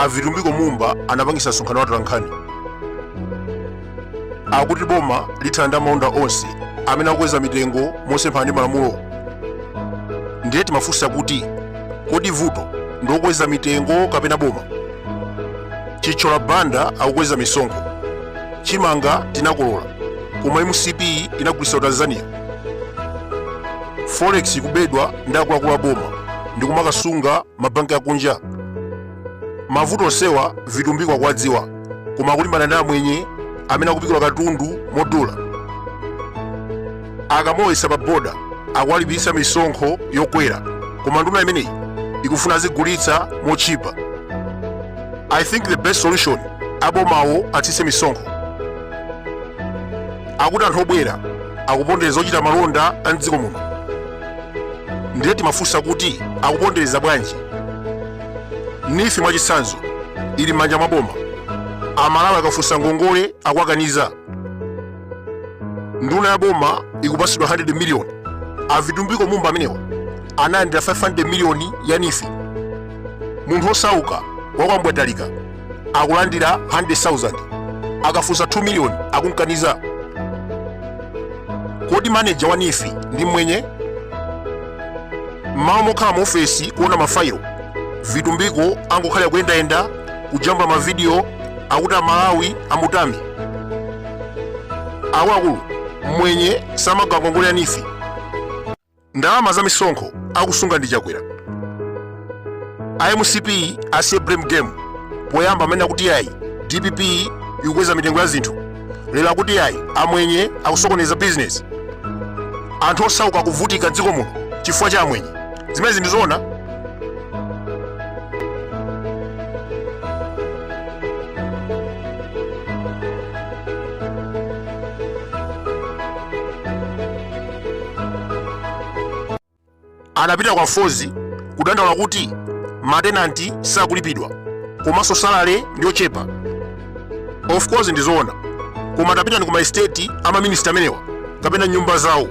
A Vitumbiko Mumba anapangisa msonkhano wa atolankhani. Akuti boma lithana ndi amalonda onse amene akukweza mitengo mosemphana ndi malamulo. Ndiye timafunsa kuti kodi vuto ndi okweza mitengo kapena boma? Chithyola Banda akukweza misonkho. Chimanga tinakolola koma MCP inagulitsa ku Tanzania. Forex ikubedwa ndi akuluakulu a boma ndi kumakasunga mabanki akunja. Mavuto onsewa Vitumbiko akuwadziwa koma akulimbana ndi amwenye amene akupikula katundu modula. Akamolowetsa pa boda akuwalipiritsa misonkho yokwera koma nduna imeneyi ikufuna azigulitsa motchipa. I think the best solution abomawo atsitse misonkho. Akuti anthu obwera akupondereza ochita malonda a mdziko muno. Ndiye timafunsa kuti akupondereza bwanji? NEEF mwachitsanzo ili m'manja mwa boma. Amalawi akafunsa ngongole akuwakaniza. Nduna ya boma ikupatsidwa 100 million. A Vitumbiko Mumba amenewa analandira 500 million ya NEEF. Munthu osauka wa kwa Mbwatalika akulandira 100,000 akafunsa 2 million akumkaniza. Kodi maneja wa NEEF ndi mmwenye? M'malo mokhala mu ofesi kuona mafailo, Vitumbiko angokhalira kuyendayenda kujambula mavidiyo akuti Amalawi amutame. Akuluakulu, mmwenye samagawa ngongole ya NEEF. Ndalama za misonkho akusunga ndi Chakwera. A MCP asiye blame game. Poyamba amanena kuti yayi DPP ikukweza mitengo ya zinthu, lero akuti yayi amwenye akusokoneza business. Anthu osauka akuvutika m'dziko muno chifukwa cha amwenye. Zimenezi ndi zoona? Anapita kwa Fozi kudandaula kuti matenanti sakulipidwa komanso salary ndiyochepa. Of course ndi zoona, koma tapitani ku maestate a maminista amenewa kapena nyumba zawo,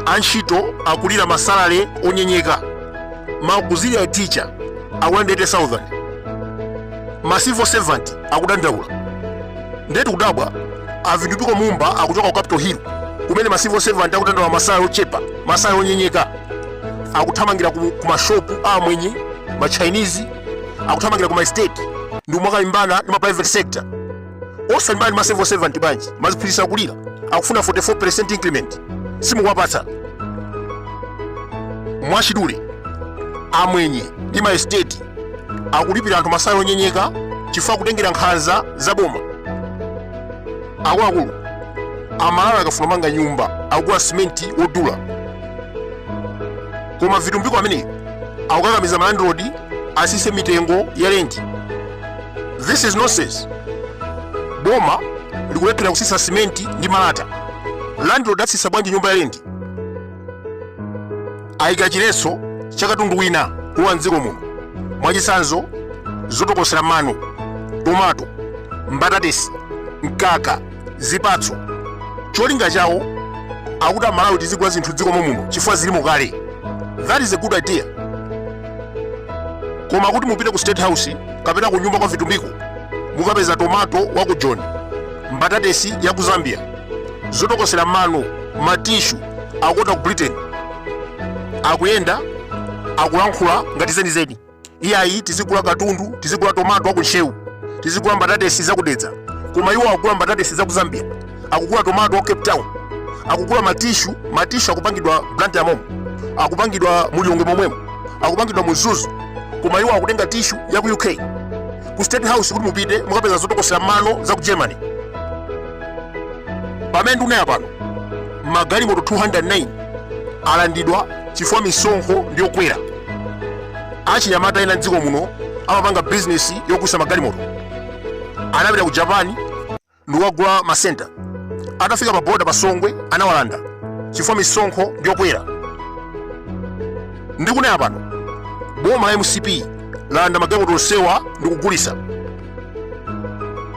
antchito akulira masalary onyenyeka. Ma auxiliary teacher akulandira 80,000, ma civil servant akudandaula. Ndiye tikudabwa a Vitumbiko Mumba akuchoka ku Capitol Hill kumene ma civil servant akudandaula masalary ochepa, masalary onyenyeka, akuthamangira ku mashopu a amwenye, ma Chinese, akuthamangira ku ma estate ndi kumakalimbana ndi ma private sector, osalimbana ndi ma civil servant bwanji? Maziphunzitsi akulira, akufuna 44% increment, simukuwapatsa. Mwachidule, amwenye ndi ma estate akulipira anthu masalary onyenyeka chifukwa kutengera nkhanza za boma. Akuluakulu, Amalawi akafuna kumanga nyumba akugula simenti wodula, koma Vitumbiko ameneyo akukakamiza malandlord asise mitengo ya renti. This is nonsense. Boma likulephera kusisa simenti ndi malata, landlord atsisa bwanji nyumba ya renti? Ayika chiletso cha katundu wina kulowa mdziko muno, mwachitsanzo zotokosera mano, tomato, mbatatesi, mkaka, zipatso. Cholinga chawo akuti Amalawi tizigula zinthu dziko muno chifukwa zilimo kale. That is a good idea. Koma kuti mupite ku State House kapena ku nyumba kwa Vitumbiko mukapeza tomato wa ku Joni, mbatatesi ya ku Zambia, zotokosera mano, matishu akuoda ku Britain. Akuyenda akulankhula ngati zenizeni, iyayi tizigula katundu, tizigula tomato wa ku Ntcheu, tizigula mbatatesi za ku Dedza, koma iwo akugula mbatatesi za ku Zambia, akugula tomato wa Cape Town, akugula matishu. Matishu akupangidwa Blantyre momo, akupangidwa mu Lilongwe momwemo, akupangidwa mu Mzuzu, koma iwo akutenga tishu ya ku UK. Ku State House kuti mupite mukapeza zotokosera mano za ku Germany. Pamene ndikunena pano, magalimoto 209 alandidwa chifukwa misonkho ndiyokwera. Achinyamata ena mdziko muno amapanga bizinesi yogulitsa magalimoto, anapita ku Japan ndikukagula masenta. Atafika pa boda pa Songwe anawalanda chifukwa misonkho ndiyokwera. Ndikunena pano, boma la MCP lalanda magalimoto onsewa ndikugulitsa.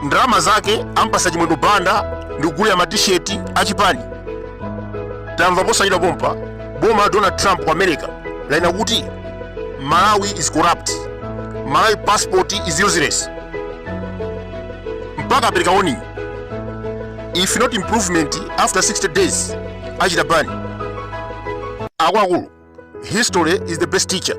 Ndalama zake ampasa Chimwendo Banda ndikugulira matisheti achipani. Tamva posachedwa pompa boma la Donald Trump ku America lanena kuti Malawi is corrupt. Malawi passport is useless. Mpaka apereka warning, if not improvement after 60 days, achita ban. Akuluakulu, history is the best teacher.